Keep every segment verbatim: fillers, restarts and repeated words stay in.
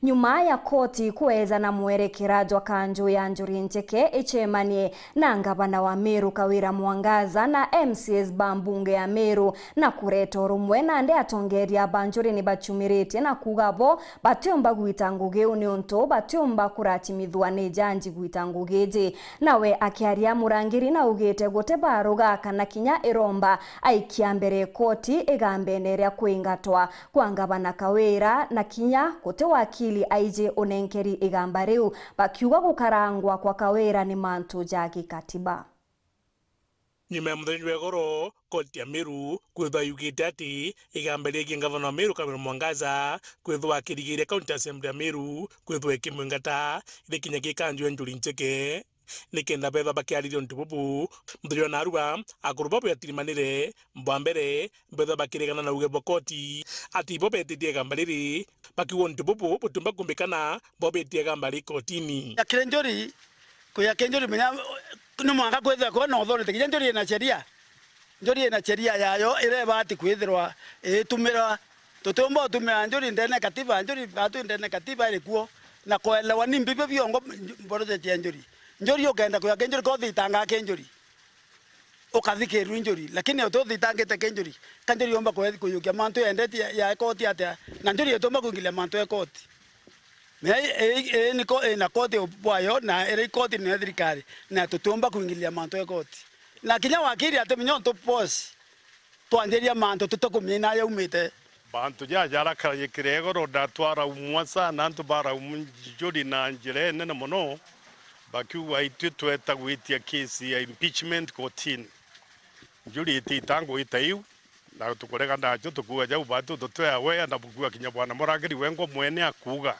Nyuma ya koti kweja na mwerekera jwa kanju ya Njuri Ncheke icemanie na ngavana wa Meru Kawira Mwangaza na M C As ba mbunge ya Meru na kureta urumwe, nandi atongeria ba Njuri ni bachumiritie na kuuga bo batiumba gwita ngugi iu niuntu batiumba kuratimithua ni jaji gwita ngugi iji. Nawe akiaria, Murangiri naugite guti baruga kana kinya iromba aikia mbere koti igambene ria kwingatwa kwa ngavana Kawira, na kinya guti wakili aiji unenkeri igamba riu, bakiuga gukarangwa kwa Kawira ni mantu ja gikatiba. Nyuma ya muthenya jwa igoro, koti ya Meru kwithwa yugite ati igamba riegie ngavana wa Meru Kawira Mwangaza kwithwa akirigiria County Assembly ya Meru kwithwa ikimwingata iri kinya ki kanju ya Njuri Ncheke, nikenda beethwa bakiariria untu bubu. Muthenya jwa naarua, akuru babo yatirimanire, bwa mbere, beethwa bakiregana na uuge bwa koti ati ibo beetitie igamba riri, bakiuga untu bubu butiumba kumbikana bo beetie igamba ri kotini. Ya kiri Njuri, kuya kiri Njuri, menya, ni mwanka kwithirwa kuo na authority. Kinya Njuri ina sheria. Njuri ina sheria yayo iria ibati kwithirwa iitumira. Tutiumba utumira Njuri ndene katiba, Njuri batu ndene katiba iri kuo, na kuelewa ni mbibi biongo project ya Njuri. Njuri ukenda kuya ki Njuri, ko thitangaa ki Njuri, ukathikirua Njuri, lakini uti uthitangite ki Njuri. Ka Njuri yomba kwe-, kuyukia mantu yendetie ya, ya koti atia? Na Njuri itiumba kuingilia mantu ya koti. Mea i, i, i, niko ina koti bwayo, na iri koti ni ya thirikari, na tutiumba kuingilia mantu ya koti. Na kinya wakiri atimenya untu boss twanjiria mantu tutikumenya ina yaumite. Mantu jaja jarakarikire igoro na twaraumwa sana, antu baraumwa Njuri na njira inene mono, bakiuga, itwi tweta gwitia kesi ya impeachment kotini. Njuri itiita ngwita iu, na tukurega nacio, tukuuga jau batu tutwe aware, na bukuuga kinya bwana murangiri wengwa mwene akuuga,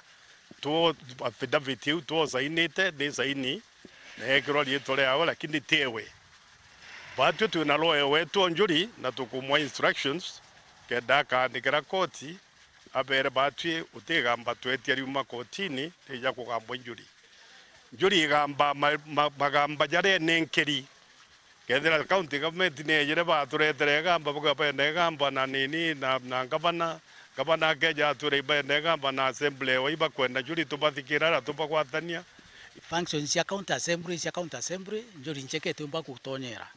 two affidavit iu twosainite, ni saini, na yekirwa riitwa riawe, lakini ti ewe. Batwi twina lawyer wetu o Njuri, na tukumwa instructions kenda akaandikira koti, abere batwi, utigamba twetia riuma kotini rija kugambwa Njuri. Njuri igamba ma-, ma-, magamba jaria enenkeri. Kethira county government ni ejire baturetere igamba, bauga benda igamba na nini, na, na ngavana, ngavana akeja atwira ibenda igamba na assembly ewa ibakwenda Njuri tubathikira na tubagwatania. Functions cia county assembly, cia county assembly, Njuri Ncheke itiumba gutonyera.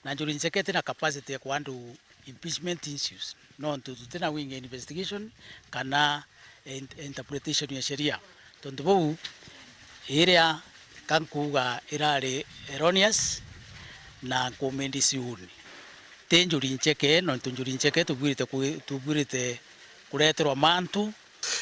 Na Njuri Ncheke itina capacity ya ku handle impeachment issues. Nontu tutina wing ya investigation kana in-, interpretation ya sheria. Tontu buu, iria ka nkuuga irari erroneous na nkumindi siuni. Ti Njuri Ncheke, nontu Njuri Ncheke tubwirite ku-, tubwirite kureterwa mantu.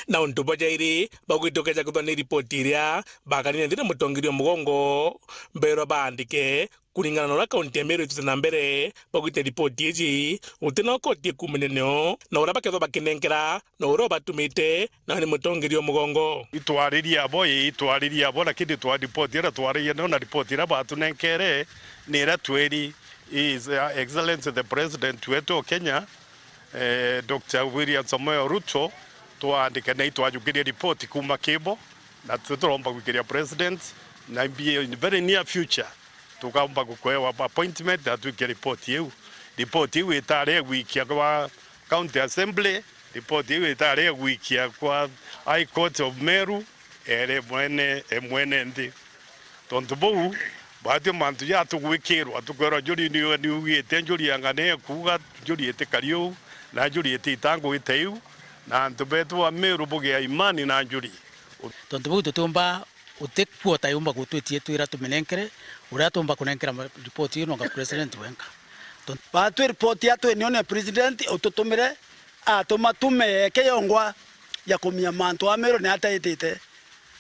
Na untu bwa jairi, bagwite ukeja kwithwa ni ripoti iria bakarire nthi na mutongeria o mugongo, mbeerwa baandike, kuringana na uria kaunti ya Meru ithiite na mbere bagwite ripoti iji, guti na koti ikumenya nio, na uria bakethwa bakinenkera, na uria ubatumite, na ni mutongeria o mugongo. Itwaririe abo, ii, itwaririe abo, lakini twa ripoti iria twaririe nio na ripoti iria batunenkere, ni iria tweri, His Excellency the President wetu o Kenya, eh, Doctor William Samoei Ruto, twaandike na itwajukirie ripoti kuuma kibo, na tu-, turomba gwikiria president, na mbi-, in very near future, tukaomba gukwewa appointment na twikie ripoti iu. Ripoti iu itari ya gwikia kwa County Assembly, ripoti iu itari ya gwikia kwa High Court of Meru, ere mwene, e mwene nthi. Tontu buu, batwi mantu jaa tugwikirwa, tukwerwa njuri ni, niugite njuri anga ni ekuuga njuri itikari uu, na njuri itita ngwite iu, na antu betu ba Meru bugia imani na njuri. Tontu buu tutiumba, uti kuota yumba gutwitia twira tuminenkere, uria tumba kunenkera ma-, ripoti iu nonga president wenka. Tontu batwi ripoti yatwi nio ni president ututumire, atuma tume yeke yongwa ya kumenya mantu a Meru ni ataitite.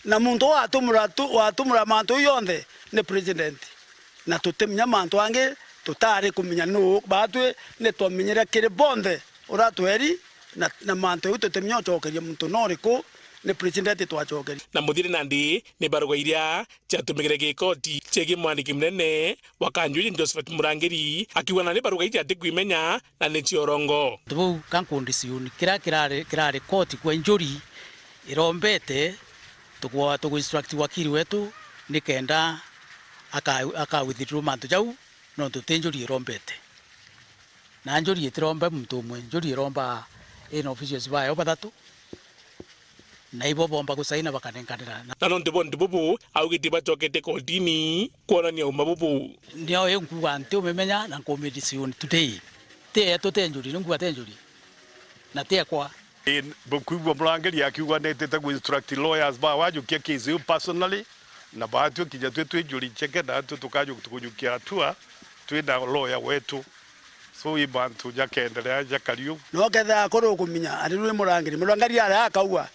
Na muntu uu watumura tu-, watumura mantu jau jonthe ni president. Na tutimenya mantu angi, tutari kumenya nuu. Batwi ni twamenyere kiri bonthe uria tweri, na, na mantu jau tutimenya ucokeria muntu no uriku, ni president twacokeria. Na muthiri nandi ni baruga iria ciatumikire gikoti ciegii mwandiki munene wa kanju Josephat Murangiri, akiuga nandi baruga iria atikwimenya na ni cia urongo. Tontu buu ka nkundi ciuni, kiria kirari, kirari koti kwa njuri irombete, tuku-, tuku instruct wakili wetu nikenda aka-, aka withdraw mantu jau, nontu ti njuri irombete. Na njuri itiromba muntu umwe, njuri iromba ina officials bayo bathatu. Na ibo bomba gusaina bakanenkanira. Na Na nontu bwa untu bubu, augite bacokete kotini kwonania uma bubu. Nio iu nkuuga ntiumimenya na nkumidiciuni today. Ti yetu, ti njuri, ni nkuuga ti njuri. Na ti ekwa. Ii, bukwigua murangiri akiuga netite gu instruct lawyers ba wajukia case iu personally, na baatwi kinya twi twi njuri cheke, na twi tukajukia hatua twi na lawyer wetu. So i mantu jakeendelea jakari uu. No kethira akuru ukuminya ari rwi murangiri, murangiri aria akaua,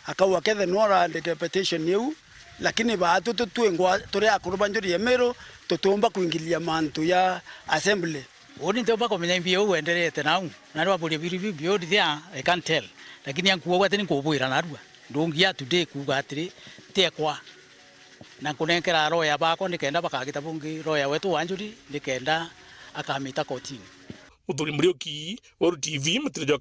akaua kethe no urandike petition iu, lakini baatwi tutwingwa turi akuru ba njuri ya Meru, tutiumba kuingililia mantu ya assembly. Uni ntiumba kumenya imbi uu uenderete nau, na rwa buria biri biu biuri thia, I can't tell, lakini ankuuga ati ni nkubwira narua, ndungia today kuuga atiri, tiekwa. Na nkunenkera lawyer baakwa nikenda bakagita bungi lawyer wetu wa njuri nikenda akamita kotini. Muthuri Muriuki, Weru T V, Mutiri jwa